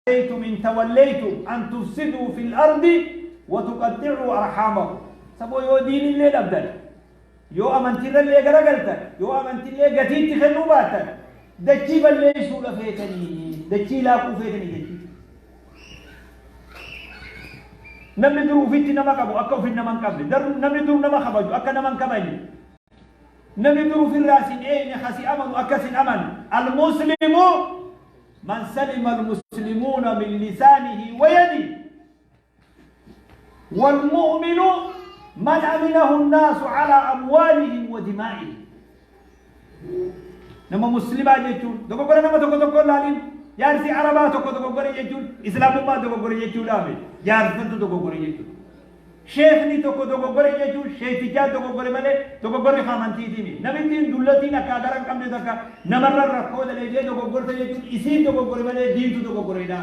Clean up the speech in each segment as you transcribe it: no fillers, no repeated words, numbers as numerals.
عسيتم إن توليتم أن تفسدوا في الأرض وتقطعوا أرحامكم. Saboo yoo diinillee dhabdan, yoo amantiirrallee garagaltan, yoo amantillee gatiitti kennuu baattan, dachii balleessuudha feetanii, dachii laaquu feetanii dachii. Namni dur ufitti nama qabu akka ufin nama hin qabne, namni dur nama kabaju akka nama hin kabajne, namni dur ufirraa sin eeyne kasi amanu akka sin amanne. Al-muslimu man salima al-muslimuuna min lisaanihi wa yadihi, wal-mu'minu man aminahu an-naasu ala amwaalihim wa dimaa'ihim. Nama muslimaa jechuun dogoggora nama tokko tokko laalin, jaarsi arabaa tokko dogoggore jechuun islaamummaa dogoggore jechuudhaa miti, jaarsantu dogoggore jechuudha. Sheekni tokko dogoggore jechuun sheektichaa dogoggore malee dogoggorri amantiitii miti. Namittiin dullatiin akka gara hin qabne takka namarra rakkoo dalaydee dogoggorte jechuun isiin dogoggore malee diintu dogoggoreedha.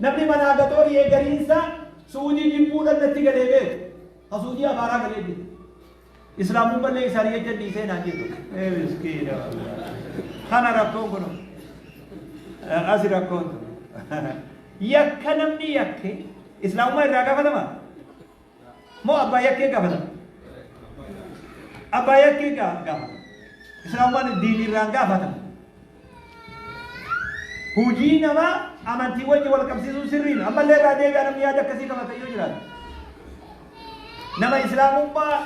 Namni manaa gaxoorii eegariinsa Suudii jibbuudhaan natti galee beeku. Ha Suudii abaaraa galee jiru. Islaamummallee isaanii jecha dhiisee naan jedhu. Ee miskiina. Kana rakkoon kun asi rakkoon tun. Yakka namni yakke islaamummaa irraa gaafatama? Moo abbaa yakkee gaafatama? Abbaa yakkee gaafatama. Islaamummaan diinii irraan gaafatama. Hujii namaa amantii wajji wal qabsiisuun sirrii miti. Ammallee irraa deebi'a namni yaada akkasii qabate yoo jiraate. Nama islaamummaa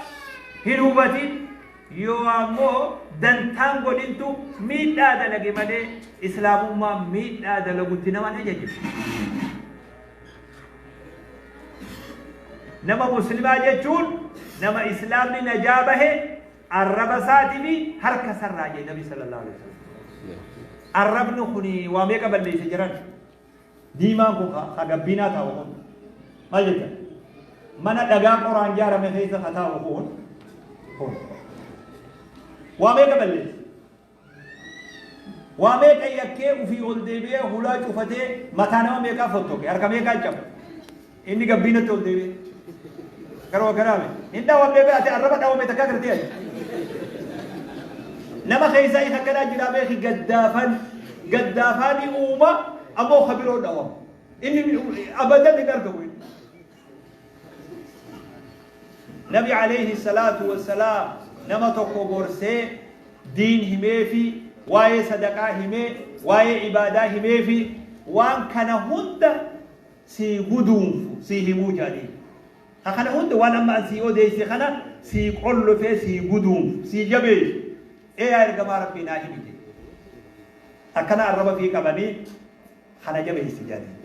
hin hubatin yoo ammoo dantaan godhintu miidhaa dalage malee islaamummaan miidhaa dalagutti nama hin ajaju. Nama muslimaa jechuun nama islaamni najaa bahe arraba isaatii fi harka isarraa jedhe Nabi sallallahu alaihi wasallam. Arrabni kun waa meeqa balleesse jiran? Diimaan kun ka gabbiinaa taa'u kun maal jetta? Mana dhagaa qoraan ijaarame keessa ka taa'u kun waa meeqa balleesse? Waa meeqa yakkee ufii ol deebi'ee hulaa cufatee mataa nama meeqaa fottoqe, harka meeqaa cabe. Inni gabbiinatti ol deebi'e. Garuu akkanaame. Hin dhawamne bee ati arraba dhawame takka agartee ati. Nama keessaa isa akkanaa jiraa beeki, gaddaafan gaddaafaani uuma ammoo ka biroo dhawama. Inni abadan hin argamu inni. Nabi alayhi salaatu wassalaam nama tokko gorsee, diin himeefi, waa'ee sadaqaa himee, waa'ee ibaadaa himeefi, waan kana hunda sii guduunfu sii himuu jedhaniin. Ka kana hunda waan amma an sii odeeyse kana sii qollofee sii guduunfu sii jabeessu. Ee yaa ergamaa Rabbii naa himi jedhe. Akkana arraba fii qabanii kana jabeessi jedhaniin.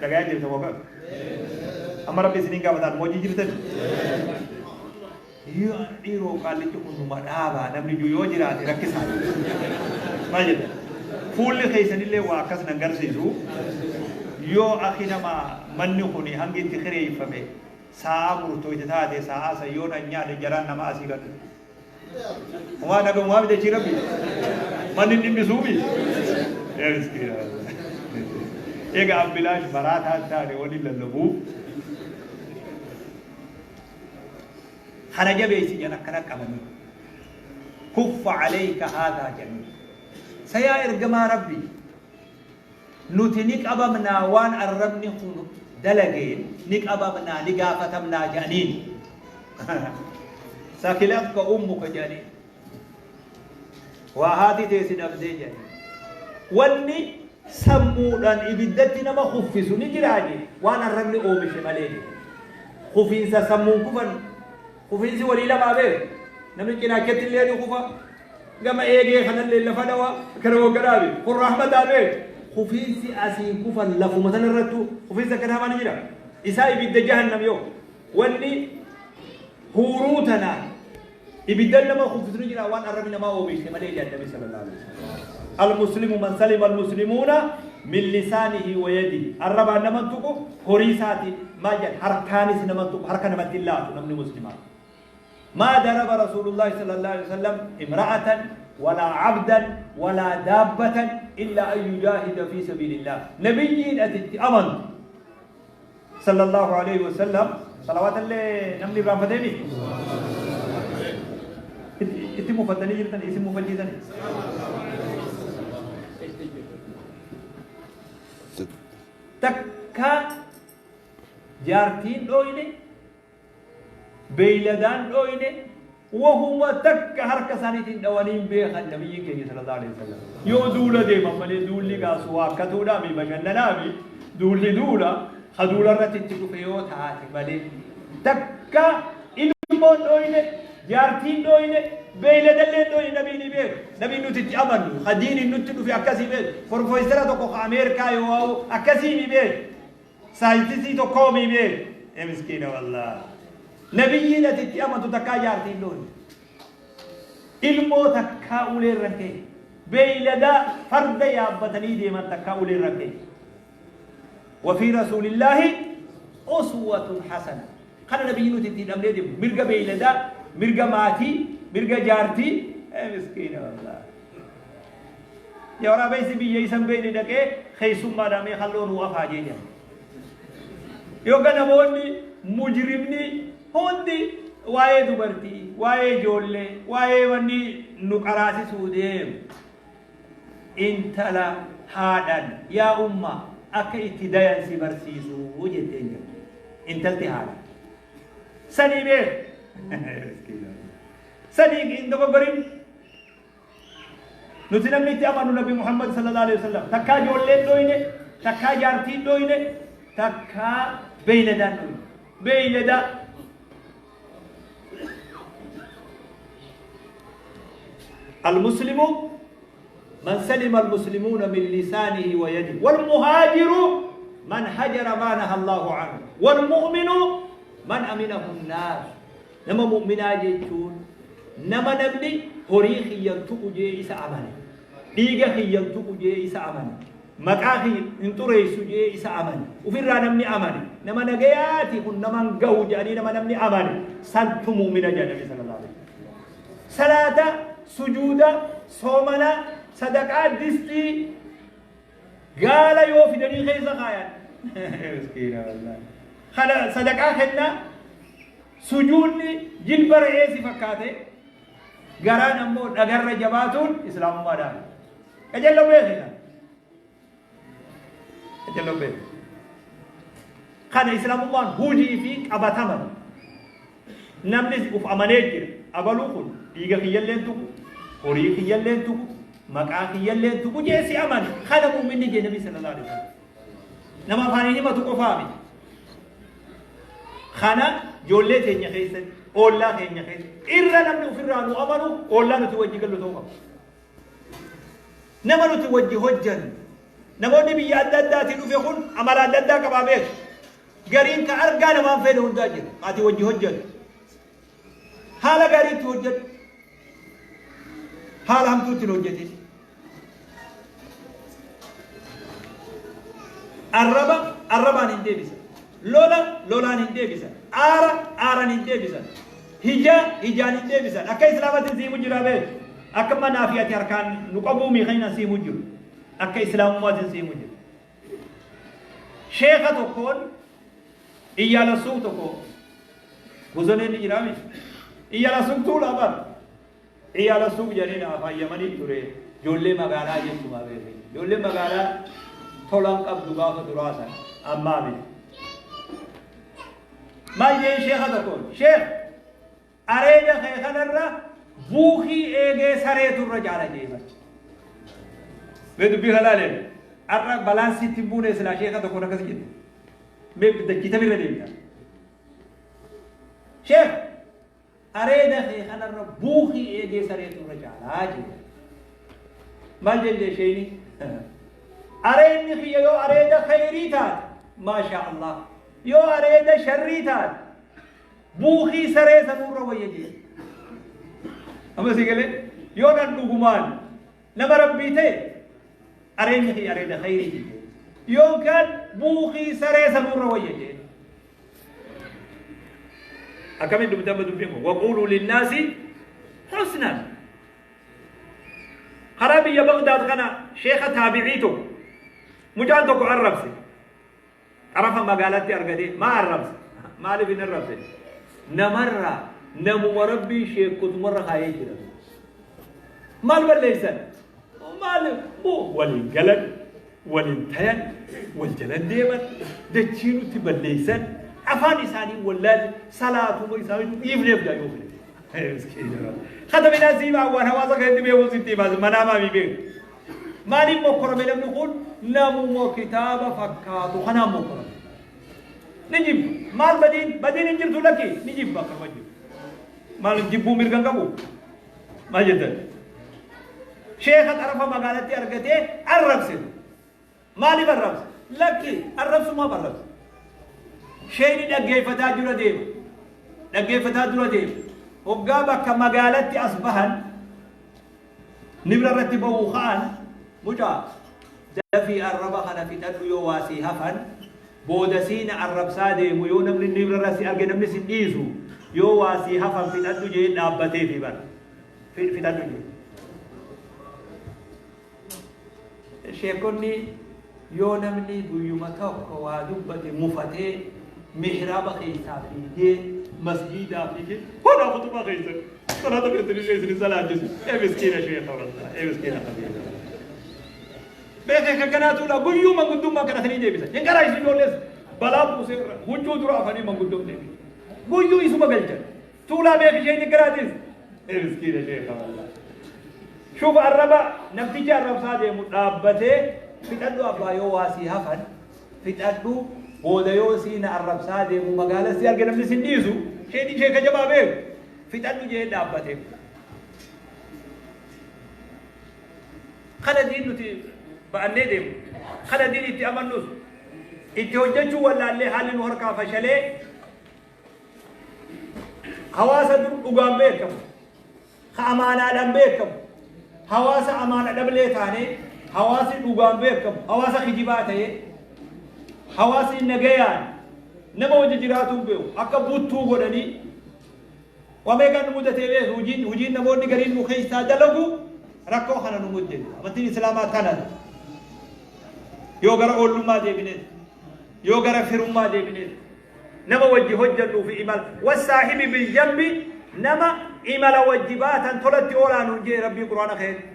Dhagayaa jirta moo kam? Amma Rabbi isiniin gaafataan moo hojii jirtani? Yoo dhiiroo qaallichi kun numa dhaabaa namni jiru yoo jiraate rakkisaa. Maal jedha? Fuulli keessanillee waa akkas nan garsiisu. Yoo akki nama manni kun hangi itti kireeffame saa'aa murtooyte taate saa'aa san yoo nan nyaadhe jaraan nama asii gad. Waan dhagahumaa miti achii rabbi. Manni hin dhimbisuumi. Yaa miskiina. Egaa ambilaash maraataa hin taane waliin lallabuu. Kana jabeessi jedhan akkana qabanii. Kuffa alayka haadhaa jedhanii. Sayaa ergamaa rabbi. Nuti ni qabamnaa waan arrabni kun dalageen ni qabamnaa, ni gaafatamnaa jedhaniin. Sakilatka ummuka jedhaniin. Waa haati tee si dhabdee jedhaniin. Wanni sammuudhaan ibiddatti nama kuffisu ni jiraa jedhe waan arrabni oomishe malee jedhe. Kufiinsa sammuun kufan, kufiinsi walii lamaa beeku. Namni cinaachatti illee ni kufa. Gama eegee kanallee lafa dhawa, kana waggadhaabi. Kun rahmataa beeku. Kufiinsi asiin kufan lafuma sana irrattu kufiinsa akkanaa maali jira? Isaa ibidda jahannam yoo. Wanni huuruu tanaan ibiddan nama kuffisu ni jira waan arrabni namaa oomishte malee jedhan Nabi sallallahu alaihi wasallam. Al-muslimu man salima al-muslimuuna min lisaanihi wa yadihi. Arrabaan nama tuqu, horii isaatiin maal jedhan, harkaanis nama tuqu, harka namatti hin laatu namni muslimaa. Maa daraba Rasuulullaahi sallallaahu aleyhi wasallam imra'atan walaa abdan walaa daabbatan illaa an yujaahida fii sabiilillaah. Nabiyyiin ati itti amantu sallallaahu aleyhi wasallam salawaata illee namni irraanfatee miti. Itti mufatanii jirtan isin mufachiisanii. Takka jaartiin dhooyne, beeyladaan dhooyne, wahuma takka harka isaaniitiin dhawanii hin beekan nabiyyiin keenya sallallahu alaihi wasallam. Yoo duula deeman malee duulli gaasu waakkatuudhaa fi bashannanaa fi duulli duula ka duula irratti itti dhufe yoo taate malee takka ilmoon dhooyne, jaartiin dhooyne, beeyladallee dhooyne nabii ni beeku. Nabiin nuti itti amannu ka diiniin nutti dhufe akkasii beeku. Porofeesara tokko ka Ameerikaa yoo waa'u akkasii ni beeku. Saayintistii tokkoo mi beeku. Ee miskiina wallaahi. Nabiyyiin ati itti amantu takkaa jaartiin dhooyne. Ilmoo takkaa ulee irra hin keenye. Beeyladaa farda yaabbatanii deeman takkaa ulee irra hin keenye. Wafii rasuulillaahi uswatun hasana. Kana nabiyyi nuti itti hidhamnee deemu. Mirga beeyladaa, mirga maatii, mirga jaartii. Ee miskiina wallaahi. Yaa waraabessi biyya isa hin beekne dhaqee keessummaadhaa mee halloo nuu afaa jee jedha. Yookaan namoonni mujrimni hundi waa'ee dubartii, waa'ee ijoollee, waa'ee wanni nu qaraasisuu deemu. Intala haadhaan yaa umma akka itti dayan si barsiisuu jetteen jedha. Intalti haadha. Sanii beek. Sanii hin dogoggorin. Nuti namni itti amanu Nabi Muhammad sallallahu alaihi wasallam takkaa ijoolleen dhoyne, takkaa jaartiin dhoyne, takkaa beeyladaan dhoyne. Beeyladaa. المسلم من سلم المسلمون من لسانه ويده، والمهاجر من هجر ما نهى الله عنه، والمؤمن من أمنه الناس. Nama mu'minaa jechuun nama namni horii kiyyan tuqu jee isa amane, dhiiga kiyyan tuqu jee isa amane, maqaa kiyya hin xureessu jee isa amane, ofirraa namni amane, nama nagayaati kun naman gahu jedhanii nama namni amane santu mu'mina jedha Nabi sallallahu alaihi wasallam. Salaata, sujuuda, soomana, sadaqaa, distii gaala yoo fidanii keessa kaayan. Miskiina wallaahi. Kana sadaqaa kennaa, sujuudni jilba re'ee si fakkaate, garaan ammoo dhagarra jabaatuun islaamummaadhaan. Qajeelloo beeki kana. Qajeelloo beeki. Kana islaamummaan hujii fi qabatama. Namni uf amanee jira. Abaluu kun dhiiga kiyyalleen tuqu, horii kiyyalleen tuqu, maqaa kiyyalleen tuqu jee si amane. Kana mu'minni jee Nabi sallallahu alaihi wasallam. Nama afaaniin himatu qofaa miti. Kana ijoollee teenya keessatti, oollaa keenya keessatti, irra namni ofirraa nu amanu oollaa nuti wajji gallu ta'uu qaba. Nama nuti wajji hojjannu. Namoonni biyya adda addaatii dhufe kun amala adda addaa qabaa beeku. Gariin ka argaa namaan feene hundaa jira. Ati wajji hojjannu. Haala gaariitti hojjedhu. Haala hamtuutti hin hojjetin. Arraba arrabaan hin deebisan. Lola lolaan hin deebisan. Aara aaraan hin deebisan. Hijaa hijaan hin deebisan. Akka islaamatti siimu jira beeku. Akka manaa fi ati harkaan nu qabuu miikayna siimu jiru. Akka islaamummaatiin siimu jiru. Sheeka tokkoon iyyaalassuu tokko bosoneen ni jiraa miti. Iyyaalassuu tuulaa bara. Iyyaalassuu jedhanii afaan Yamanii ture. Ijoollee magaalaa jechuudha beekee. Ijoollee magaalaa tolan qabdu gaafa duraa sana ammaa miti. Maal jeen sheeka tokkoon? Sheek, areeda kee kanarra buukii eegee sareetu irra jaala jee bar. Mee dubbii kana ilaalee har'a balaan sitti hin buune silaa sheeka tokkoon akkas jette. Mee dachii tamirra deemta. Sheek, areeda kee kanarra buukii eegee sareetu irra jaalaa jee. Maal jenne isheeni? Areedni kiyya yoo areeda khayrii taate, maasha Allah. Yoo areeda sharrii taate, buukii saree sanuurra wayya jee. Amma si galee yoo nan dhugumaan nama rabbii ta'e areedni kiyya areeda khayrii jee. Yookaan buukii saree sanuurra wayya jee. Akkamiin dubbitan amma dubbiin kun? Waquuluu linnaasi husnan. Karaa biyya Bagdaad kana sheeka taabicii tokko mucaan tokko arrabse. Xarafa magaalaatti argatee maa arrabse? Maaliif hin arrabse? Namarraa namuma rabbiin sheekotumarra kaayee jira. Maal balleessan? Maal waliin galan, waliin tayan, wal jalan deeman, dachii nutti balleessan, afaan isaanii wallaalle, salaatuma isaanii dhiifneef jaa yoo fedhe. Kataminaa siimaa waan hawaasa keessatti beeku sitti himaa manaa maamii beeku. Maaliif mokkorame namni kun? Namuma kitaaba fakkaatu kanaan mokkorame. Ni jibba. Maal badiin? Badiin hin jirtu lakki. Ni jibba akkanuma jibba. Maal jibbuu mirga hin qabu? Maal jettan? Sheeka xarafa magaalatti argatee arrabse. Maaliif arrabse? Lakki arrabsumaaf arrabse. Sheeyni dhaggeeffataa dura deema. Dhaggeeffataa dura deema. Hoggaa bakka magaalatti as bahan nibra irratti ba'uu ka'an, mucaa dafii arraba kana fixadhu, yoo waa sii hafan booda siina arrabsaa deemu, yoo namni nibra irra si arge namni si dhiisu, yoo waa sii hafan fixadhu jee dhaabbateefi bara fixadhu jee. Sheekonni yoo namni guyyuma tokko waa dubbate mufatee mihraaba keessaa fiigee masgiidaa fiigee hodaa kutubaa keessan salaata keessan illee isin salaachisu. Ee miskiina sheeka, wallah, ee miskiina habiiba. Beekee kakkanaa tuulaa guyyuu manguddummaa kadhatanii deebisan. Hin qaraayisu ijoollees balaa buusee irra huccuu dura afanii manguddoon deebisan. Guyyuu isuma galchan. Tuulaa beeki isheen garaatis. Ee miskiina sheeka, wallah. Shuuf, arraba namtichi arrabsaa deemu dhaabbatee, fixadhu abbaa, yoo waa sii hafan fixadhu, booda yoo siina arrabsaa deemu magaala si arge namni sin dhiisu, isheen ishee ka jabaa beeku fixadhu jee dhaabbatee. Kana diin nuti ba'annee deemu. Kana diin itti amannus itti hojjechuu wallaallee haalli nu harkaa fashalee hawaasa dur dhugaan beekamu, ka amaanaadhaan beekamu, hawaasa amaana dhablee taanee, hawaasni dhugaan beekamu hawaasa kijibaa ta'ee, hawaasni nagayaan nama wajji jiraatuu beeku akka buttuu godhanii waa meeqaan nu mudatee beeku. Hojiin namoonni gariin nu keessaa dalagu rakkoo kana nu mudde. Amantiin Islaamaa tana. Yoo gara oollummaa deebinees, yoo gara firummaa deebinees, nama wajji hojjannuu fi imala wassaahibi biljambi, nama imala wajji baatan tolatti oolaa nuun jee Rabbii Quraana keessatti.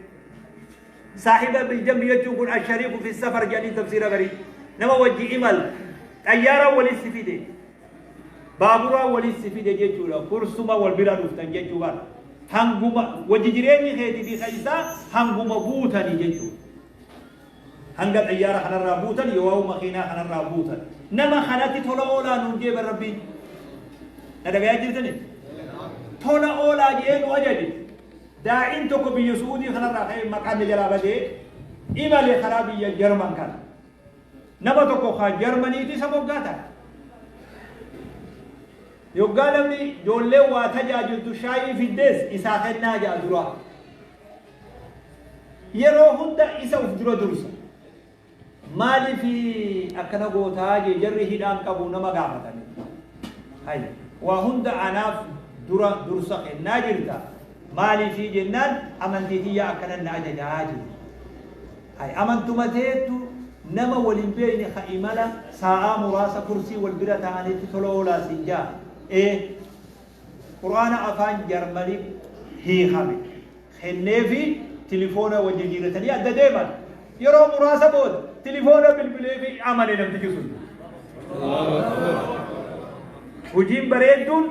Saahiba biljambi jechuun kun ashariiku fi safar jedhanii tafsiira garii. Nama wajji imal xayyaaraan waliin si fide, baaburaan waliin si fide jechuudha. Kursuma wal bira dhuftan jechuu bara. Hanguma wajji jireenyi keetii fi kan isaa hanguma buutanii jechuudha. Hanga xayyaara kanarraa buutan yoo makiinaa kanarraa buutan. Nama kanatti tola oolaa nuun jee bar Rabbiin. Na dhagayaa jirtani? Tola oolaa jee nu ajaje. Daa'iin tokko biyya Su'uudii kanarraa ka'ee maqaan na jalaa badee imale karaa biyya Jarman kana. Nama tokko ka Jarmaniitu isa moggaa ta'a. Yoggaa namni ijoollee waa tajaajiltu shaayii fiddees isaa kennaa ja'a duraa. Yeroo hunda isa uf dura dursa. Maaliif akkana gootaa jee jarri hidhaan qabu nama gaafatame. Hay, waa hunda anaaf dura dursa kennaa jirta. Maaliif jennaan amantii tiyya akkana na ajajaa jee. Hay, amantuma teettu nama wal hin beekne ka imala saa'aa muraasa kursii wal bira ta'anitti tola oolaa siin jaa. Ee, Qur'aana afaan Jarmanii hiikame kenneefi tilifoona wal jijjiirratanii adda deeman. Yeroo muraasa booda tilifoona bilbileefi amane namtichi sun. Hojiin bareedduun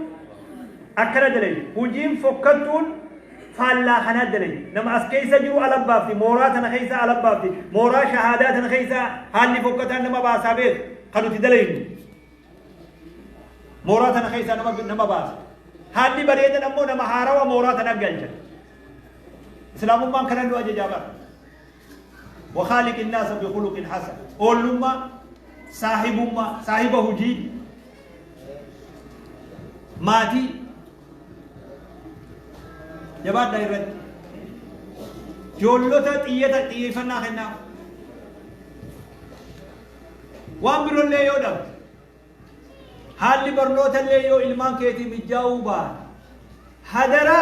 akkana dalagi. Hojiin fokkattuun faallaa kanaa dalagi. Nama as keessa jiru ala baafti. Mooraa tana keessa ala baafti. Mooraa shahaadaa tana keessa haalli fokkataan nama baasaa beeku. Kan nuti dalaynu. Mooraa tana keessaa nama baasa. Haalli bareedan ammoo nama haarawa mooraa tana galcha. Islaamummaan kana nu ajajaa bara. وخالق الناس بخلق حسن. Oollummaa, saahibummaa, saahiba hojii, maatii, jabaadhaa irratti. Ijoollota xiyyeeffannaa kennaa. Waan biroollee yoo dhabde, haalli barnoota illee yoo ilmaan keetii mijjaa'uu baate, hadara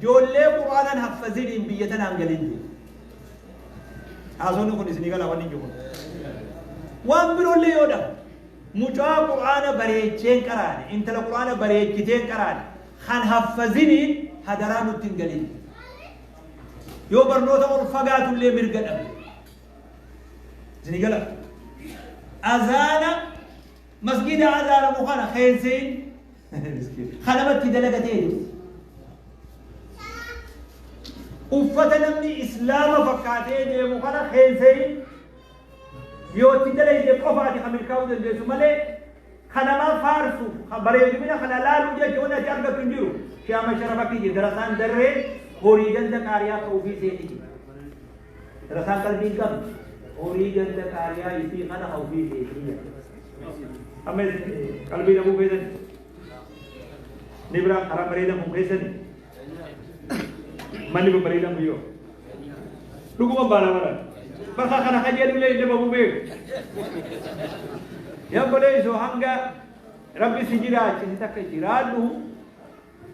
ijoollee Qur'aanan haffaziniin biyya tanaan galin jiru. Haasofni kun isinii gala wanni jiru. Waan biroollee yoo dhabde, mucaa Qur'aana bareecheen qaraane, intala Qur'aana bareechiteen qaraane, kan haffaziniin hadaraa nutti hin galin. Yoo barnoota ol fagaatullee mirga dhabde. Isinii gala. Azaana masgida azaanamu kana keenseen kanamatti dalagatee jiru. Uffata namni islaama fakkaatee deemu kana keenseen yoo itti dalayde qofa ati kan milkaa'uu dandeessu malee kanama faarsu kan bareedumina kana laaluu jecha wanni ati argattu hin jiru. Shi'ama sharafakki jira darasaan darree horii ganda qaariyaa ka ofii seeti jira. Darasaan qalbii hin qabne horii ganda qaariyaa isii kana ka ofii seeti jira. Amma qalbii dhabuu keessani. Ni biraan karaa bareedan kun keessani. Manni babbareedan kun yoo. Dhuguma baana bara. Bakka kana kajeelullee hin dhabamu beeku. Yaa obboleessoo, hanga Rabbi si jiraachise takka jiraadhu,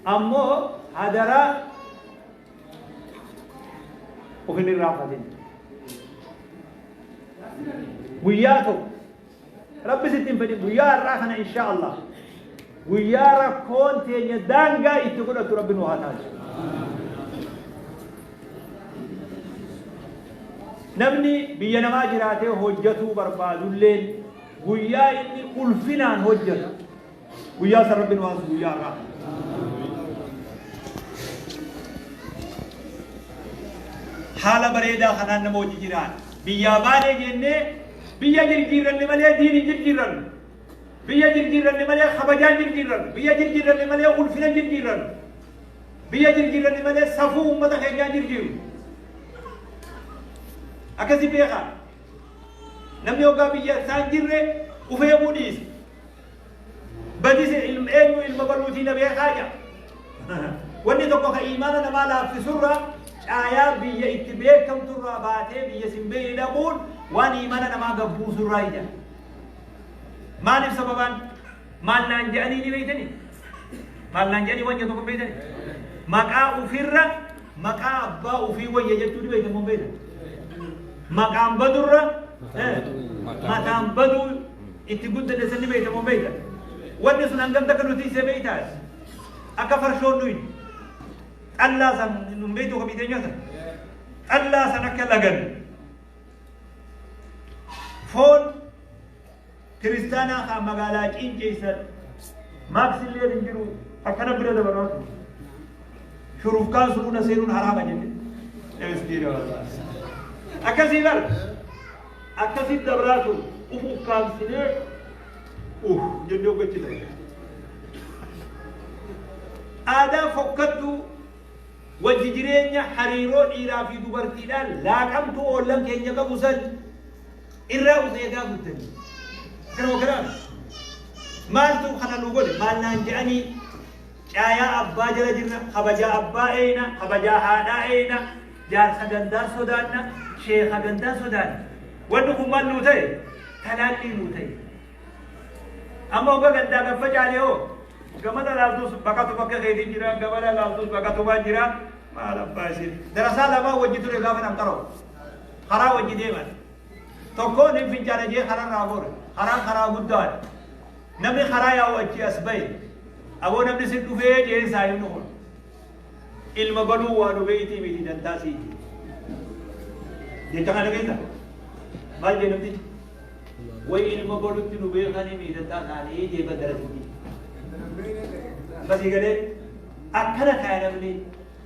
ammoo hadaraa of hin irraanfatin. Guyyaa tokko Rabbi sitti hin fedhin, guyyaa har'aa kana insha Allah guyyaa rakkoon teenya daangaa itti godhattu Rabbi nu haa taasisu. Namni biyya namaa jiraatee hojjetuu barbaadulleen guyyaa inni ulfinaan hojjetu guyyaa san Rabbi nu haa guyyaa har'aa. Haala bareedaa kanaan nama hojii jiraan biyyaa baanee jennee biyya jirjiirranne malee diin hin jirjiirrannu. Biyya jirjiirranne malee kabajaa hin jirjiirrannu. Biyya jirjiirranne malee ulfina hin jirjiirrannu. Biyya jirjiirranne malee safuu uummata keenyaa hin jirjiirru. Akkasi beekaa. Namni hoggaa biyya isaa hin jirre uf eeguu dhiisa. Badise ilma eenyu ilma baluutii na beekaa jedha. Wanni tokko ka iimaana namaa laaffisurra caayaa biyya itti beekamturraa baatee biyya sin beeyne dhaquun waan iimaana namaa gabbuusurraa ija. Maaliif sababaan? Maal naan je'anii ni beeytanii? Maal naan je'anii waan jedhu tokko beeytanii? Maqaa ufirra maqaa abbaa ufii wayya jechuu ni beeytan moo hin beeytan? Maqaan badurra mataan baduu itti guddate san ni beeytan moo hin beeytan? Wanni sun hangam takka nuti isee beeytaas? Akka farshoon nuyi xallaa san nun beeytu kamii teenyaa san? Xallaa san akka lagan foon kiristaanaa kaa magaalaa ciinceessan maaksilleen hin jiru akkana bira dabaraa ture. Shurufkaan suruuna seenuun haraama jenne. Miskiina wallaahi. Akkasii bar akkasii dabraa ture. Uf ukkaamsinee jennee hoggachi ta'e. Aadaa fokkattuu wajji jireenya hariiroo dhiiraa fi dubartiidhaan laaqamtuu oollan keenya qabu san irraa of eegaa guddanii. Kana wakkanaa maaltu kana nu godhe? Maal naan je'anii caayaa abbaa jala jirra, kabajaa abbaa eeyna, kabajaa haadhaa eeyna, jaarsa gandaa sodaanna, sheeka gandaa sodaanna. Wanni kun maal nuu ta'e? Talaallii nuu ta'e. Amma hogga gandaa gaffacaane hoo gamana laaltus baqatu bakka keetii jira, gamana laaltus baqatumaa jira. Maal abbaa isin darasaa lamaa wajji ture gaafa nan qara'u karaa wajji deeman. Tokkoon hin fincaana jee kararraa gore. Karaan karaa guddaadha. Namni karaa yaa'u achii as bahe. Aboo namni sin dhufee jeen saahibni kun. Ilma baluu waa nu beeytii miti dantaa sii. Jecha kana keessa maal jee namtichi? Way ilma balutti nu beekanii miti dantaa isaanii jee badarasitti. Basii galee akkana kaya namni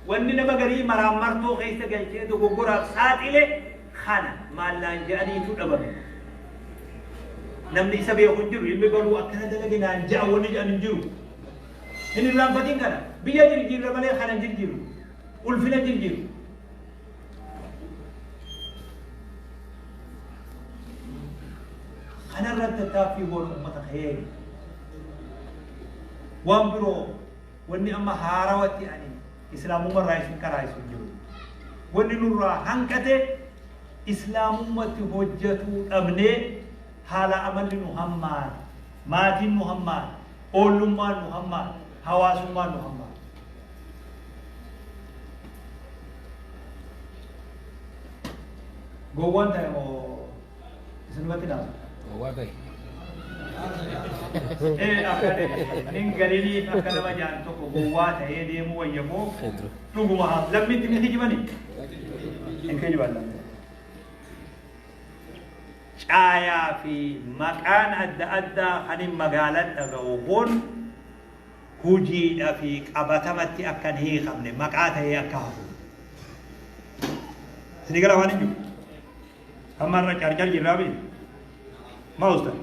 wanni nama garii maraammartoo keessa galchee dogoggoraaf saaxile kana maal naan je'aniitu dhabame. Namni isa beeku hin jiru. Ilmi baluu akkana dalage naan je'a wanni je'an hin jiru. Hin irraanfatin kana. Biyya jirjiirra malee kana hin jirjiiru. Ulfina hin jirjiiru. Kanarratti tattaaffii goona uummata keenya. Waan biroo wanni amma haarawatti ani islaamummarraa isin qaraa'isu hin jiru. Wanni nurraa hanqate islaamummatti hojjetuu dhabnee haala amalli nu hammaate, maatiin nu hammaate, oollummaan nu hammaate, hawaasummaan nu hammaate. Gowwaan ta'e moo isinumatti naasu? Gowwaa ta'e. Ee akka nin galiniif akka nama jaan tokko gowwaa ta'ee deemuu wayya moo dhuguma haa lammitti ni kijibani? Hin kijibaan namni. Caayaa fi maqaan adda addaa kan hin magaalan dhaga'u kun hujiidha fi qabatamatti akka hin hiikamne, maqaa ta'ee akka hafu. Isinii gala waan hin jiru. Amma irra carcar jirraa bee. Maa ustan?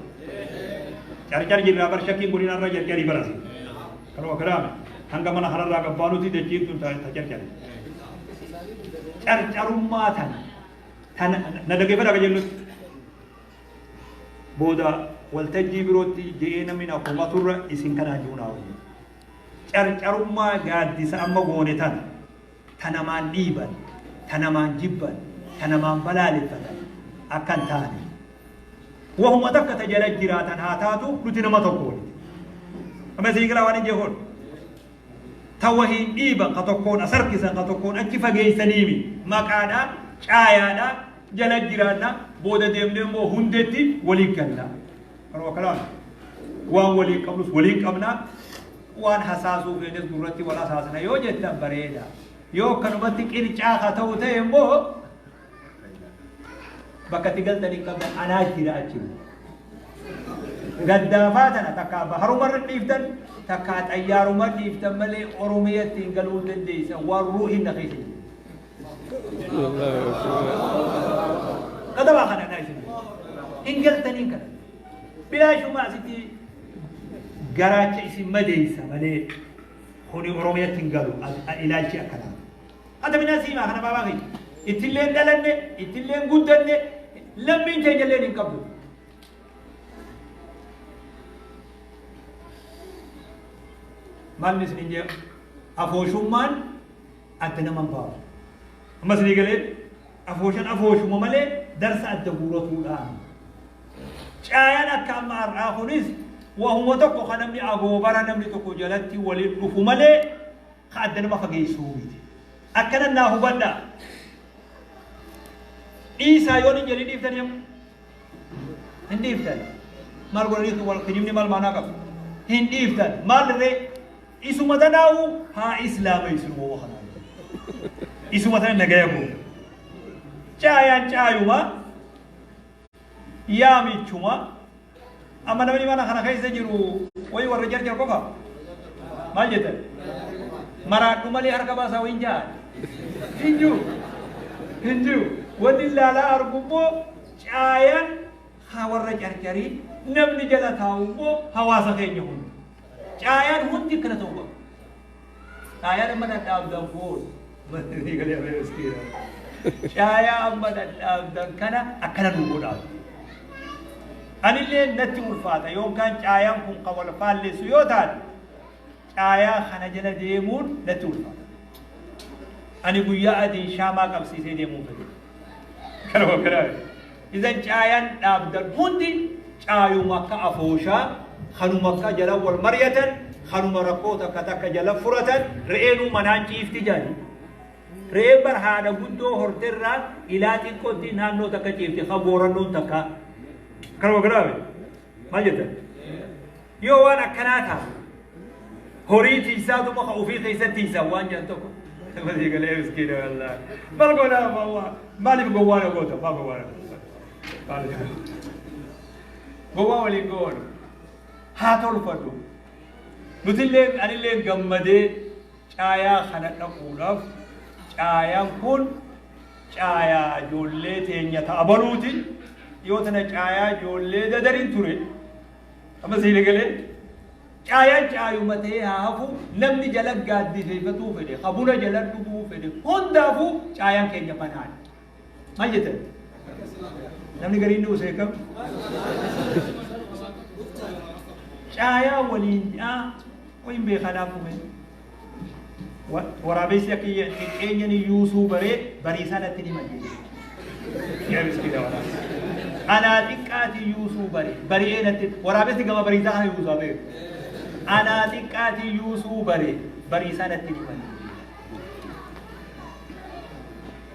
Carcar jirraa bar, shakkiin godina irra carcarii barasi. Kanuma kiraame hanga mana kanarraa gabbaanuti dachiin tun ta carcari. Carcarummaa tana tana na dhaggeeffadhaa ka jennutti. Booda waltajjii birootti je'ee namni na komaturra isin kanaan jiru naa wayya. Carcarummaa gaaddisa amma goone tana, ta namaan dhiiban, ta namaan jibban, ta namaan balaaleffatan akka hin taane. Wahuma takka ta jala jiraatan haa taatu, nuti nama tokko walitti. Amma isin galaa waan hin jeekoon. Ta wahiin dhiiban, ka tokkoon as harkisan, ka tokkoon achi fageessaniimi. Maqaadhaa, caayaadhaa jala jiraanna, booda deemnee immoo hundetti waliin galla. Kanuma kanaan waan waliin qabnus waliin qabna, waan hasaasuu feenes gurratti wal hasaasna yoo jettan bareeda. Yoo akkanumatti qircaa haa ta'u ta'e immoo bakka itti galtan hin qabdan, anaa jira achi. Gaddaafaa tana takkaa baharumarra dhiiftan, takkaa xayyaaruma dhiiftan malee Oromiyatti hin galuu hin dandeessan, waan ruuhiin na keessa jiru. Qadabaa kana naa isin hin galtaniin kana. Bilaashuma asitti garaacha isin madeessa malee kuni Oromiyatti hin galu ilaalchi akkanaa. Ata minaa siimaa kana baabaa kiyya. Ittillee hin dhalanne, ittillee hin guddanne, lammiin teenya illee hin qabdu. Maalni isin hin jee, afooshummaan adda nama hin baasu. Amma isinii galee, afooshan afooshuma malee darsa adda guuratuudhaan. Caayaan akka amma har'aa kunis wahuma tokko kan namni agoobara namni tokko jalatti waliin dhufu malee ka adda nama fageessuu miti. Akkana naa hubadhaa. Dhiisaa yoon hin jedhin dhiiftanii amma? Hin dhiiftan. Maal godhanii wal kijibni maal maanaa qaba? Hin dhiiftan. Maal ree? Isuma tanaa'u haa islaameessinu wama kanaa. Isuma tana nagaya goona. Caayaan caayuma, yaamichuma. Amma namni mana kana keessa jiru wayi warra jarjar qofa. Maal jettan? Maraadhu malee harka baasaa wayin ja'an. Hin jiru. Hin jiru. Wanni ilaalaa argu immoo caayaan haa warra carcarii, namni jala taa'u immoo hawaasa keenya hundi. Caayaan hundi akkana ta'uu qaba. Caayaan amma dhadhaabdan kun, caayaa amma dhadhaabdan kana akkana nu godhaa. Anillee natti ulfaata yookaan caayaan kun kan wal faallessu yoo taate, caayaa kana jala deemuun natti ulfaata. Ani guyyaa adiin shaamaa qabsiisee deemuun fedhe. Kanuma kanaa. Idan caayaan dhaabdan hundi caayuma akka afooshaa, kanuma akka jala wal mari'atan, kanuma rakkoo takka takka jala furatan, re'eenuu manaan ciifti jaani. Re'een bar haadha guddoo horterraa ilaa xiqqootti naannoo takka ciifti, kan boorannoon takka. Kanuma kanaa. Maal jettan? Yoo waan akkanaa ta'a, horii tiisaatuma ka ofii keessatti tiisan waan jedhan tokko. Masii galee miskiina wallaahi. Maal goona maaliif gowwaa na goota? Maal gowwaa na goota? Maaliif gowwaa waliin goonu? Haa tolfadhu. Nutillee anillee gammadee caayaa kana dhaquudhaaf, caayaan kun caayaa ijoollee teenya ta'a baluuti. Yoo tana caayaa ijoollee dadarin ture. Amma siili galee caayaan caayuma ta'ee haa hafu, namni jala gaaddifeeffatuu fedhe, ka buna jala dhuguu fedhe hundaafuu caayaan keenya banaadha. Maal jettan? Namni gariin ni usee kam? Caayaa waliin dhaa wayin beekaa kume. Waraabessi akka xiqqeenyani yuusuu baree bariisaa natti ni malle. Yaa miskiina waraabessi. Anaa xiqqaati yuusuu bare bari'ee natti, waraabessi gama bariisaa kana yuusaa beeku. Anaa xiqqaati yuusuu bare bariisaa natti ni malle.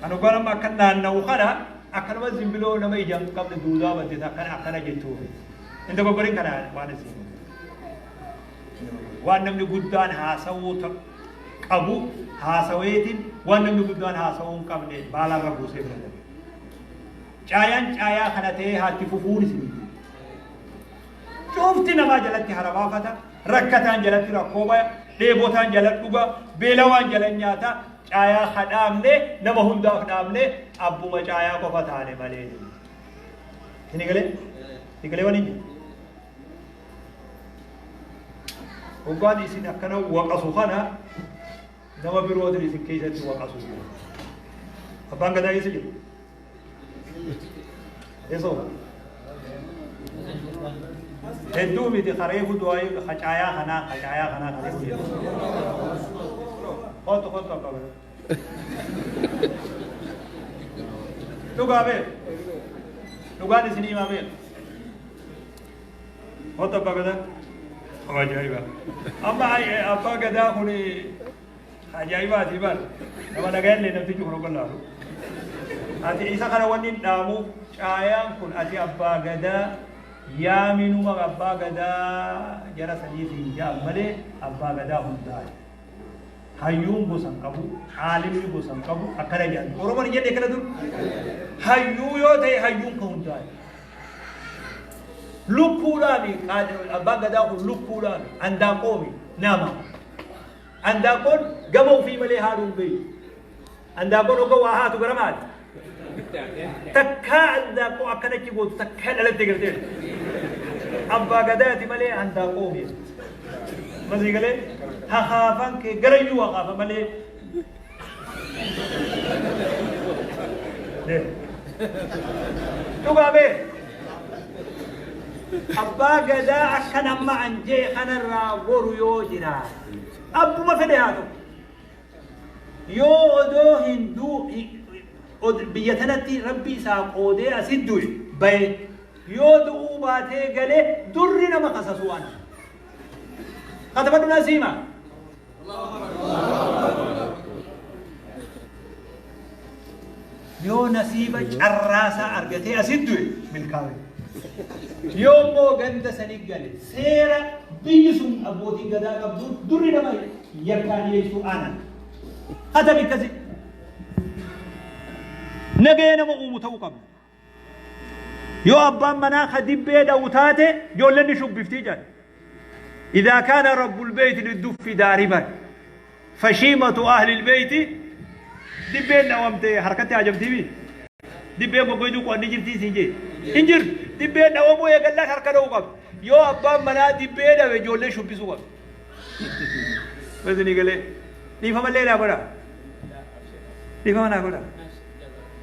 Anu gara amma akka naanna'u kana akkanuma zimbiloo nama ija hin qabne duudaa badde akkana akkana jechuuf. Hin dogoggorin kana waan isin. Waan namni guddaan haasawuu qabu haasaweetiin waan namni guddaan haasawuu hin qabne baalarra buusee bira darbe. Caayaan caayaa kana ta'ee haatti fufuun isin cufti namaa jalatti harabaafata, rakkataan jalatti rakkoo baya, dheebotaan jala dhuga, beelawaan jala nyaata. Caayaa hadhaamne nama hundaaf dhaabne abbuma caayaa qofa taane malee. Isin galee? Isin galee waan hin jiru? Hoggaan isin akkana waqasu kana nama birootiin isin keessatti waqasu jira. Abbaan gadaa eessa jiru? Eessa? Hedduu miti kareefu du'aa caayaa kanaa caayaa kanaa kareefu jedhu. Kottu kottu abbaa gadaa. Dhugaa beeku. Dhugaan isinii himaa beeku. Kottu abbaa gadaa. Ajaa'iba. Amma abbaa gadaa kun ajaa'ibaati bar. Nama nagayallee namtichi kun oggolaalu. Ati isa kana wanni hin dhaamuuf caayaan kun ati abbaa gadaa yaaminuma abbaa gadaa jara saniif hin ja'an malee abbaa gadaa hundaa'e. Hayyuun gosa hin qabu, aalimni gosa hin qabu, akkana jedhan. Oromoon hin jenne akkana dur. Hayyuu yoo ta'e hayyuun kan hundaa'e. Lukkuudhaami abbaan gadaa kun lukkuudhaami andaaqoomi nama. Andaaqoon gama ofii malee haaduu hin beektu. Andaaqoon hogga waa haatu gara maali? Takkaa andaaqoo akkanatti gootu takkaa dhalatte gartee. Abbaa gadaati malee andaaqoomi. Masii galee hakaafan kee garayyuu hakaafa malee. Dhugaa bee. Abbaa gadaa akkan amma an jee kanarraa goru yoo jiraate abbuma fedhe haa ta'u. Yoo odoo hin duu biyya tanatti rabbi isaa qoodee asit du'e baye yoo du'uu baatee galee durri nama kasasu ana. Katabadhu naa siima. Yoo nasiiba carraasaa argatee asit du'e milkaa'e. Yoo immoo ganda sanii gale seera biyyi sun abbootiin gadaa qabdu durri nama yakkaa dhiyeessuu ana. Katabi akkasi. Nagaya nama uumu ta'uu qabna. Yoo abbaan manaa ka dibbee dha'u taate ijoolleen ni shubbiftii jedhan. إذا كان رب البيت للدف داربا فشيمة أهل البيت دبين نومت حركتي عجبتي بي دبين gogoydu qoonni jirtii siin jee hin jirtu dibbeen dhawamuu eegallaan harka dha'uu qabdi yoo abbaan manaa dibbee dhawe ijoollee shubbisuu qabdi Isinii galee dhiifamallee naa godha dhiifama naa godha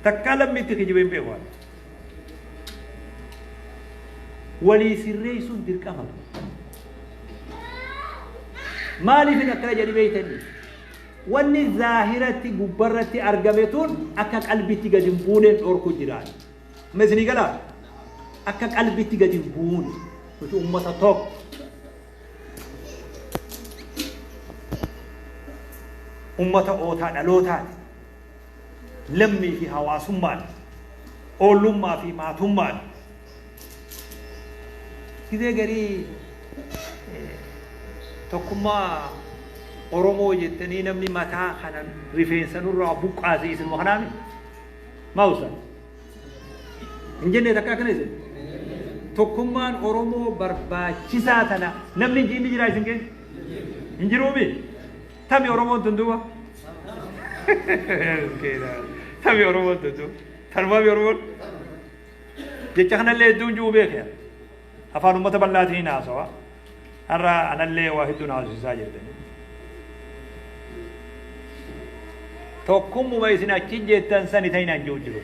takkaa lammiitti kijibee hin beeku walii sirreessuun dirqama. Maaliifin akkana jedhi beeytanii? Wanni zaahiratti gubbarratti argame tun akka qalbitti gadi hin buuneen dhorku jiraan. Amma isinii galaa? Akka qalbitti gadi hin buune. Nuti ummata tokko. Ummata ootaa dhalootaati. Lammii fi hawaasummaan. Oollummaa fi maatummaan. Gizee garii tokkummaa Oromoo jettanii namni mataa kana rifeensa nurraa buqqaase isinuma kanaa miti. Maa usta? Hin jenne takka akkana isin? Tokkummaan Oromoo barbaachisaa tana namni inni jira isin keessa? Hin jiruumi? Tami Oromoon tun duuba? Tami Oromoon tun duuba? Tanumaami Oromoon? Jecha kanallee hedduun jiru beekee. Afaan uummata bal'aatiin haasawa. Har'a anallee waa hedduun haasofsiisaa jirtani. Tokkummuma isin achi jettan sani ta'inaan jiru jiru.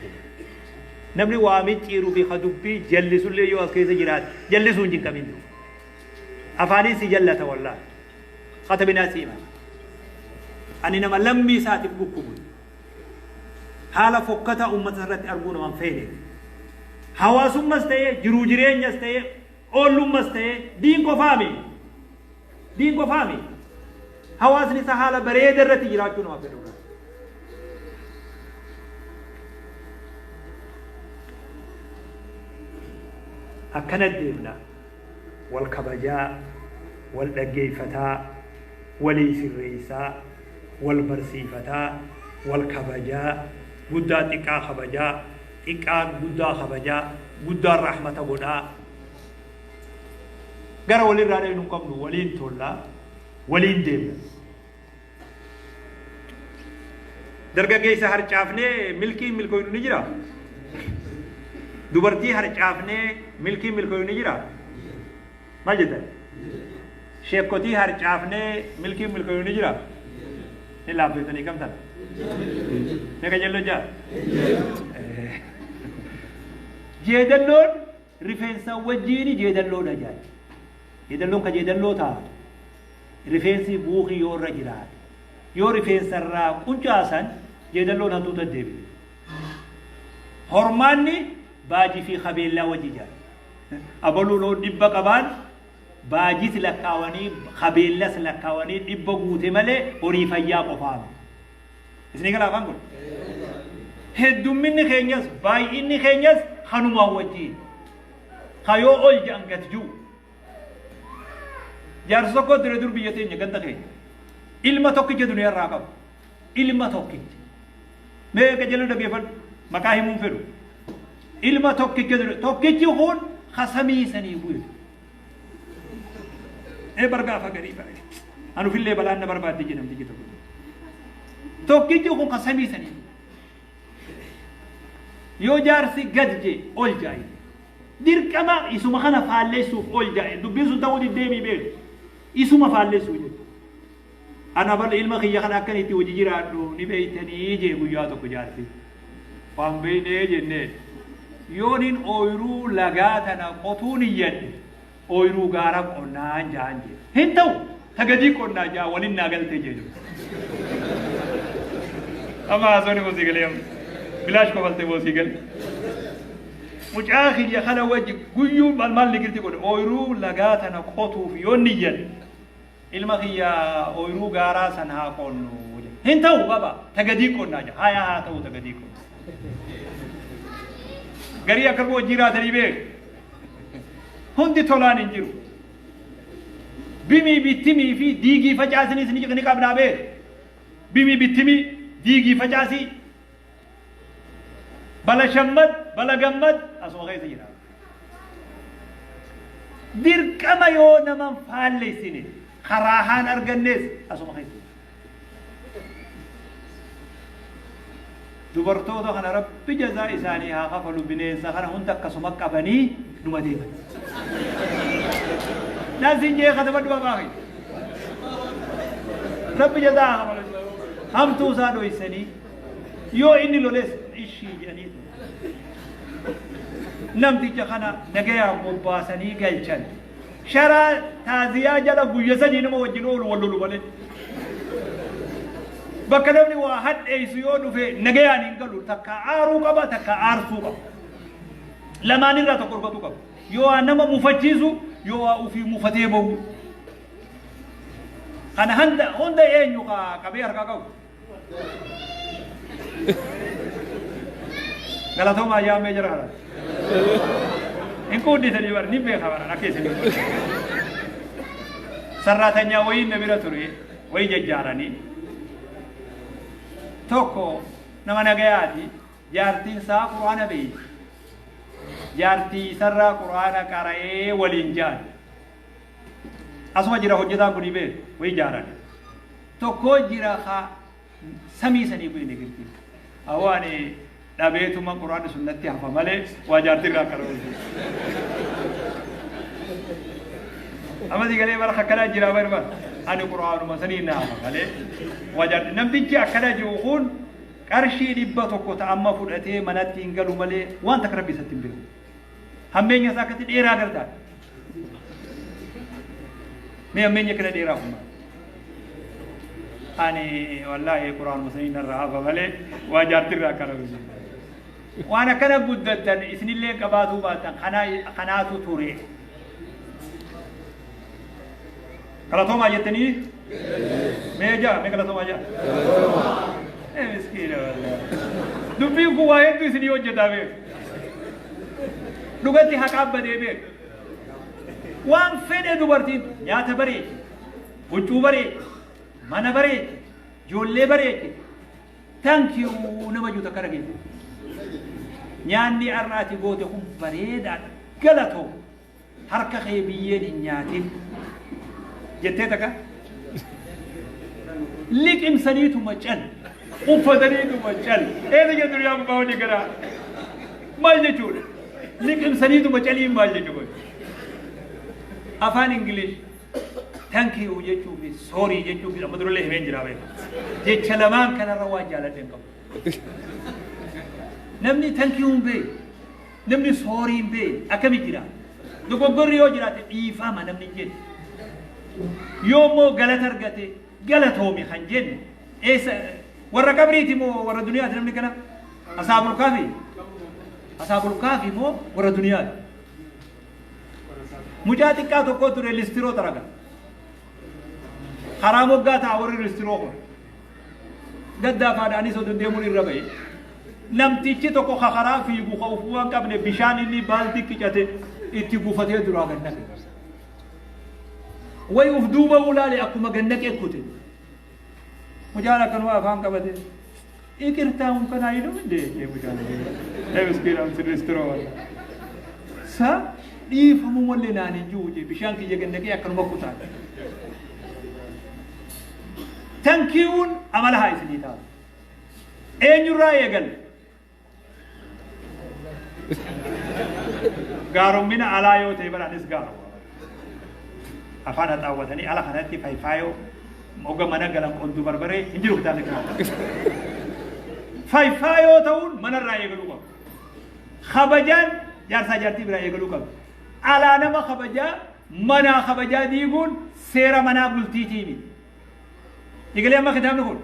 Namni waa micciiruu fi ka dubbii jallisullee yoo as keessa jiraate jallisuu hin jinqamin jiru. Afaaniin si jallata wallaahi. Katabinaa si hima. Ani nama lammii isaatiif dhukkubu. Haala fokkataa uummata irratti arguu nama hin feene. Hawaasummas ta'ee jiruu jireenyas ta'ee oollummas ta'ee diin qofaami. Diin qofaami. Hawaasni isaa haala bareeda irratti jiraachuu nama fedhudha. Akkana deemna. Wal kabajaa, wal dhaggeeffataa, walii sirreessaa. Wal barsiifataa, wal kabajaa, guddaa xiqqaa kabajaa, xiqqaan guddaa kabajaa, guddaan rahmata godhaa. Gara walirraa dhaynu hin qabnu, waliin tollaa, waliin deemna. Dargaggeessa harcaafnee milkiin milkooynu ni jira? Dubartii harcaafnee milkiin milkooynu ni jira? Maal jettan? Sheekkotii harcaafnee milkiin milkooynu ni jira? Ni laaffeessanii kam sana? Meeqa jelloo jaa? Jeedalloon rifeensa wajjiini jeedalloodha jaa. Jeedalloon ka jeedalloo taatu rifeensi buukii yoo irra jiraate, yoo rifeensa irraa quncaasan jeedalloon hantuuta deebite. Hormaanni baajii fi kabeellaa wajji jira. Abaluu loon 100 qabaan baajis lakkaawanii kabeellas lakkaawanii 100 guute malee horii fayyaa qofaa miti. Isinii gala afaan kun? Heddumminni keenyas baay'inni keenyas kanumaan wajjiin. Ka yoo ol jedhan gad ji'u. Jaarsa tokko ture dur biyya teenya ganda keenya. Ilma tokkicha duniyaa irraa qabu. Ilma tokkicha. Mee qajeeluu dhaggeeffadhu. Maqaa himuun fedhu. Ilma tokkicha ture. Tokkichi kun kasamii sanii bu'e. Ee bargaafa garii bare. Anufillee balaan na barbaadde jedhe namtichi tokko. Tokkichi kun kasamii sanii bu'e. Yoo jaarsi gad jee ol jaa'e. Dirqama isuma kana faalleessuuf ol jaa'e. Dubbiin sun ta'uu diddeemii beeku. Isuma faalleessuuf jecha. Ana bal ilma kiyya kana akkan itti hojii jiraadhu ni beeytanii jee guyyaa tokko jaarsi. Waan beeynee jennee. Yoonin ooyruu lagaa tana qotuu niyyadhe ooyruu gaara qonnaan jaan jee. Hin ta'u ta gadii qonnaa jaa walin naa galtee jee. Amma haasawni koo sii galee amma. Bilaash kofaltee moo sii galee. Mucaa kiyya kana wajji guyyuu maal maal nigirti godhe ooyruu lagaa tana qotuuf yoon niyyadhe ilma kiyya ooyruu gaaraa san haa qonnu jedhe. Hin ta'u baba ta gadii qonnaa jedhe. Haya haa ta'u ta gadii qonna. Garii akka hojii jiraatanii beeku. Hundi tolaan hin jiru. Bimii bittimii fi diigii facaasinis ni qabnaa beeku. Bimii bittimii diigii facaasii Bala shammad, bala gammad asuma keessa jira. Dirqama yoo nama hin faallessine karaa haan argannes asuma keessa jira. Dubartoota kana Rabbi jazaa isaanii haa kafalu, bineensa kana hunda akkasuma qabanii numa deeman. Naan siin jee katabadhu babaa kee. Rabbi jazaa haa kafalu. Hamtuu isaa dhoysanii Yoo inni loles ishii jedhanii namticha kana nagayaan bobbaasanii galchan. Sharaa taaziyaa jala guyya sadii nama wajjin oolu wal lolu malee. Bakka namni waa hadheessu yoo dhufe nagayaan hin galu, takka aaruu qaba takka aarsuu qaba. Lamaan irraa tokko dhugatu qaba. Yoo waa nama mufachiisu yoo waa ofii mufatee bahu. Kana hunda eenyu qabee harkaa qabu? Galatoomaa yaamee jira kana. Hin quuddisanii bara ni beeka bara akka isin. Sarraatanyaa wayii na bira ture wayii jajjaaranii. Tokko nama nagayaati, jaartiin isaa quraana beeyti. Jaartii isarraa quraana qara'ee waliin jaan. Asuma jira hojjetaan kunii beeku wayii jaaranii. Tokkoo jira ka samii sanii bu'e nigirti. Awoo ani dhabeetuma quraanni sun natti hafa malee waa jaartii irraa akkana oolchu. Amma si galee bara akkanaa jira bara bara. Ani quraanuma sanii na hafa malee waa jaartii. Namtichi akkana jiru kun qarshii 100 ta amma fudhatee manatti hin galu malee waan takka rabbi isatti hin beeku. Hammeenya isaa akkatti dheeraa gartaa. Mee hammeenya kana dheeraa kun maal? Ani wallaahi quraanuma sanii narraa hafa malee waa jaartirraa akkana miti. Waan akkana guddattan isinillee qabaatuu baattan kanaatu ture. Galatoomaa jettanii? Mee jaa, mee galatoomaa jaa. Ee miskiina wallaahi. Dubbiin kun waa hedduu isinii hojjetaa beeku. Dhugatti haqaan badee beeku. Waan fedhe dubartiin nyaata bareechi, huccuu bareechi, mana bareechi, Ijoollee bareechite. Thank you nama jiru takka dhageesse. Nyaanni har'a ati goote kun bareedaadha. Galatoo harka kee biyyeen hin nyaatin. Jettee takka. Liqimsaniituma cal. Uffataniituma cal. Eessa jedhu yaa abbaa walii garaa. Maal jechuudha? Liqimsaniituma caliin maal jechuudha? Afaan Ingilish thank you jechuu fi sorry jechuu fi amma durallee himeen jira beeku. Jecha lamaan kanarra waan jaaladhe hin qabu. Namni thank you hin beeku. Namni sorry hin beeku. Akkami jira? Dogoggorri yoo jiraate dhiifama namni hin jenne. Yoo immoo galata argate galatoomi kan jenne eessa warra qabriiti moo warra duniyaati namni kana? Asaabul kaafi? Asaabul kaafi moo warra duniyaati? Mucaa xiqqaa tokko ture listiroo xaraga. Karaa moggaa ta'a warri listiroo kun. Gaddaa faadhaanis oduu deemuun irra bahe. Namtichi tokko ka karaa fiigu ka ufuu waan qabne bishaan inni baaltii qicate itti gufatee duraa gannaqe. Wayi uf duuba ulaale akkuma gannaqee kute. Mucaan akkanuma afaan qabate. Iqirtaa hun kanaa hidhu minde mucaan. Ee miskiina listiroo walla. Sa dhiifamu mallee naan hin jiru jee bishaan kiyya gannaqee akkanuma kutaan. Thank you'n amala haa isinii taatu. Eenyurraa eegalle? Gaarommina alaa yoo ta'e bara anis gaaroma. Afaan haxaawwatanii ala kanatti fayfaayoo moga mana galan qondu barbaree hin jiru kitaabni kana. Fayfaayoo ta'uun manarraa eegaluu qaba. Kabajaan jaarsaa jaartii biraa eegaluu qaba. Alaa nama kabajaa manaa kabajaa diiguun seera manaa bultiitii miti. Egalee amma kitaabni kun.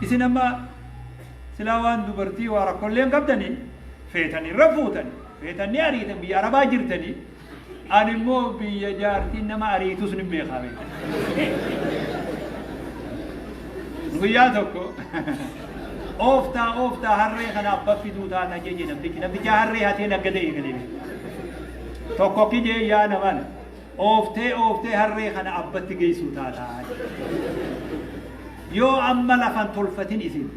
Isin amma silaa waan dubartii waa rakkoollee hin qabdanii feetanii irra fuutanii feetanii ariitan biyya arabaa jirtanii ani immoo biyya jaartiin nama ariitus ni beekaa beeka. Guyyaa tokko ooftaa ooftaa harree kana abbaa fiduu taata jeje namtichi namticha harree hatee naggada eegalee tokko kijee yaa naman ooftee ooftee harree kana abbatti geessuu taata. Yoo amma lafan tolfatin isin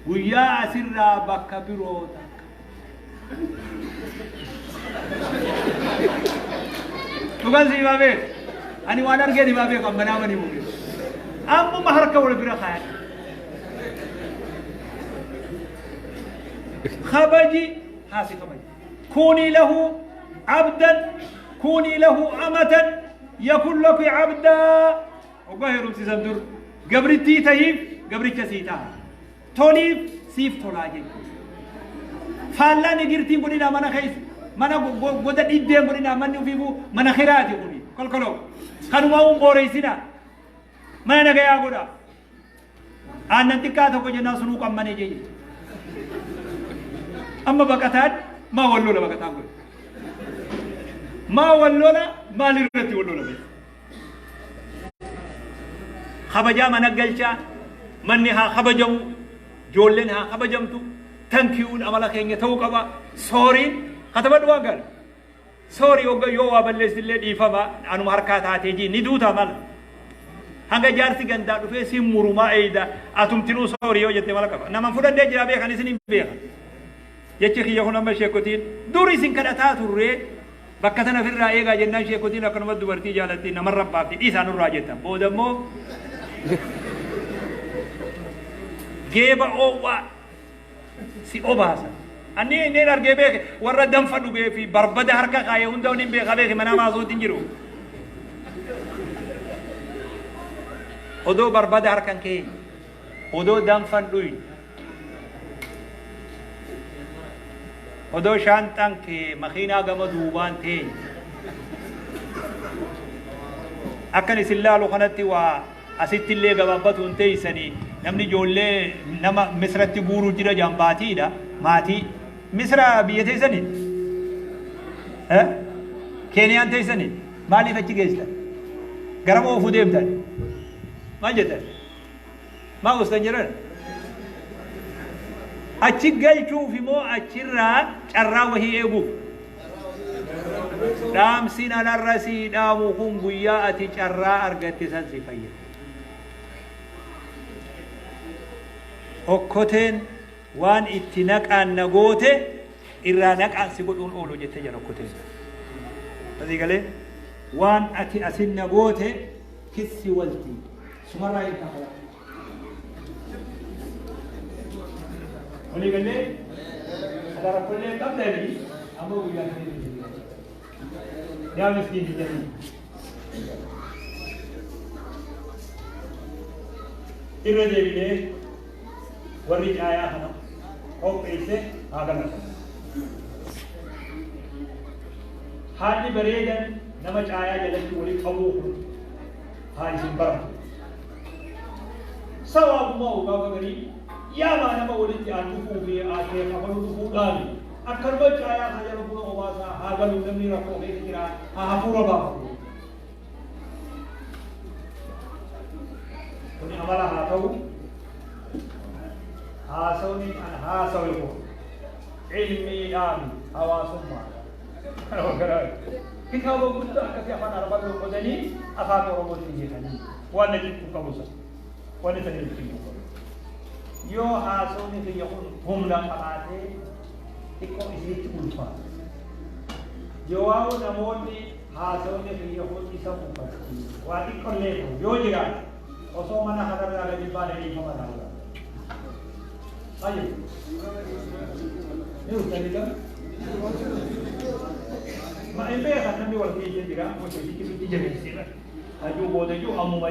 guyyaa asirraa bakka biroo takka. Dhugan si himaa beeku. Ani waan argeen himaa beeku amma nama ni muke. Ammuma harka wal bira kaayan. Kabaji haasi kabaji. Kunii lahu abdan kunii lahu amatan yakun laki abdaa. Hoggaa heerumsiisan dur gabrittii tahiif gabricha sii taha. Toliif siif tolaa jechuudha. Faallaan igirtiin godhinaa mana keessa mana goda dhiddeen godhinaa manni ofiifuu mana kiraati kuni kolkoloo. Kanuma uun booreessinaa. Mana nagayaa godhaa. Aannan xiqqaa tokko jennaan sunuu qammanee jee. Amma baqataan maa wal lola baqataan kun? Maa wal lola maal irratti wal lola beeku? Kabajaa mana galchaa manni haa kabajamu ijoolleen haa kabajamtu thank you'n amala keenya ta'uu qaba sorry'n katabadhu waan gaarii. Sorry hogga yoo waa balleessillee dhiifama anuma harkaa taatee jii ni duuta mala. Hanga jaarsi gandaa dhufee si murumaa eeyda atumtinuu sorry yoo jette mala qaba. Nama fudhadhee jira beekan isin hin beekan. Jechi kiyya kun amma sheekotiin dur isin kadhataa turree bakka tana ofirraa eegaa jennaan sheekotiin akkanuma dubartii jaalatti namarra baafti dhiisaa nurraa jettan. Booda immoo geeba oowwaa si obaasa. Anni inni argee beeke warra danfa dhugee fi barbada harka kaayee hunda inni beeka beeke mana maasootti hin jiru. Odoo barbada harkan kee odoo danfan dhuyin odoo shaanxaan kee makiinaa gama duubaan teenya. Akkan isin laalu kanatti waa asitti illee gabaabbatu hin teessanii namni ijoollee nama Misratti guuruu jira jaan baatiidha maatii Misra biyya teessanii Keeniyaan teessanii maaliif achi geessitan garama oofuu deemtan maal jettan maa ustan jedhan achi galchuuf immoo achirraa carraa wahii eeguuf dhaamsin anarra sii dhaamu kun guyyaa ati carraa argatte san si fayyada. Okkoteen waan itti naqaan na goote irraa naqaan si godhuun oolu jette jedha okkoteen. Asii galee waan ati asin na goote kissi walti sumarraa hin kafala. Walii galee ala rakkoollee hin qabdanii amma guyyaa sanii yaa miskiin jedhanii. Irra deebinee warri caayaa kana qopheesse haa galatu. Haalli bareedan nama caayaa jalatti walitti qabuu kun haa isin baratu. Sawaabummaa gaafa garii yaamaa nama walitti aan dhufuu fi aatee kafanuu dhufuudhaani akkanuma caayaa kana jala buna obaasaa haa galuu namni rakkoo keessa jira haa hafuura baafatu. Kuni amala haa ta'u haasawni an haasawe kun ilmiidhaan hawaasummaadha. Kitaaba guddaa akkasii afaan Arabaa qodanii afaan Oromootti hiikanii waan na jibbu qabu sana waan isa jibbu qabu. Yoo haasawni kiyya kun humna qabaatee xiqqoo isinitti ulfaata. Yoo waa'u namoonni haasawni kiyya kun isa mufachiisa waa xiqqollee ta'u yoo jiraate osoo mana kanarraa gadi baane dhiifama naa. طيب ما in beekan namni wal keessa jira, hojii jabeessee hajuu booda jiru ammuma.